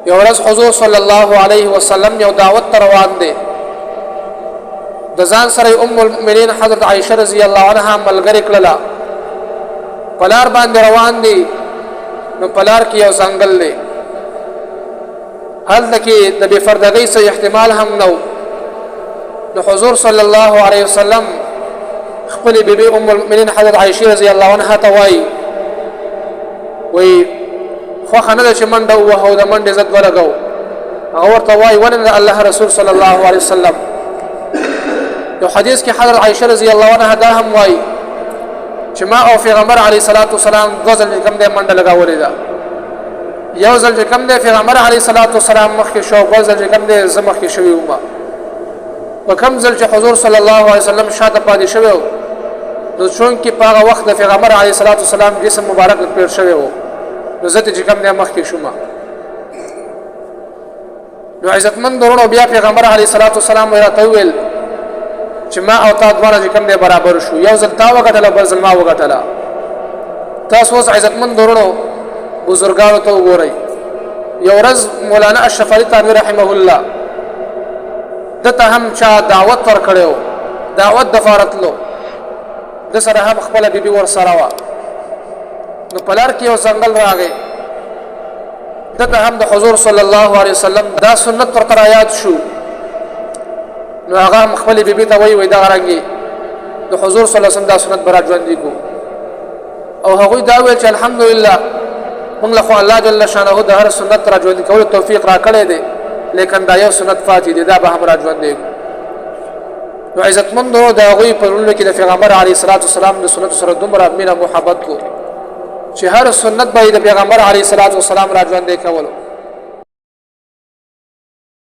یو ورځ حضور صلی الله علیه وسلم یو دعوت ته روان دی، د ځان سره ام المؤمنین حضرت عائشه رضی الله عنها ملګری کړله. پلار باندې روان دی، نو پلار کې یو ځنګل دی، هلته کې د بې فردګۍ څه احتمال هم نه و. نو حضور صلی الله علیه وسلم خپل بیبي ام المؤمنین حضرت عائشه رضی الله عنها ته وایي، وایي خوښه نه ده چې منډه ووهو، د منډې زد ولګو. هغه ورته وایي ولې نه الله رسول صلی الله علیه وسلم؟ یو حدیث کې حضرت عائشه رضی الله عنها دا هم وایي چې ما او پیغمبر علیه الصلاۃ والسلام دوه ځل کوم دی منډه لګولې ده. یو ځل چې کوم دی پیغمبر علیه الصلاۃ والسلام مخکې شو، بل ځل چې کوم دی زه مخکې شوی وم. په کوم ځل چې حضور صلی الله علیه وسلم شاته پاتې شوی و، نو چونکې په هغه وخت د پیغمبر علیه الصلاۃ والسلام جسم مبارک پېړ شوی و، نو زه چې کوم دی مخکې شوم. نو عزتمند ورونو، بیا پیغمبر علیه الصلاۃ والسلام راته وویل چې ما او تا دواړه چې کوم دی برابر شو، یو ځل تا وګټله، بل ځل ما وګټله. تاسو اوس عزتمند ورونو بزرګانو ته وګورئ. یو ورځ مولانا اشرف علي تانوي رحمه الله دته هم چا دعوت ورکړو، دعوت د فارتلو، د سره هم خپل بیبي ور سره وه. نو پلار کې یو ځنګل راغی، دته هم د حضور صلی الله علیه وسلم دا سنت ورته را یاد شو. نو هغه هم خپل بیبي ته وایي، وایي دغه رنګې د حضور صلی الله علیه وسلم دا سنت به را ژوندي کو. او هغوی دا ویل چې الحمدلله موږ له خو الله جل شانه د هر سنت را ژوندي کولو توفیق را کړی دی، لیکن دا یو سنت پاتې دی، دا به هم را ژوندي کو. نو عزتمندو، د هغوی په زړونو کې د پیغمبر علیه الصلاۃ والسلام د سنت سره دومره مینه محبت کو چې هر سنت به د پیغمبر علیه الصلاۃ والسلام را ژوندې کولو.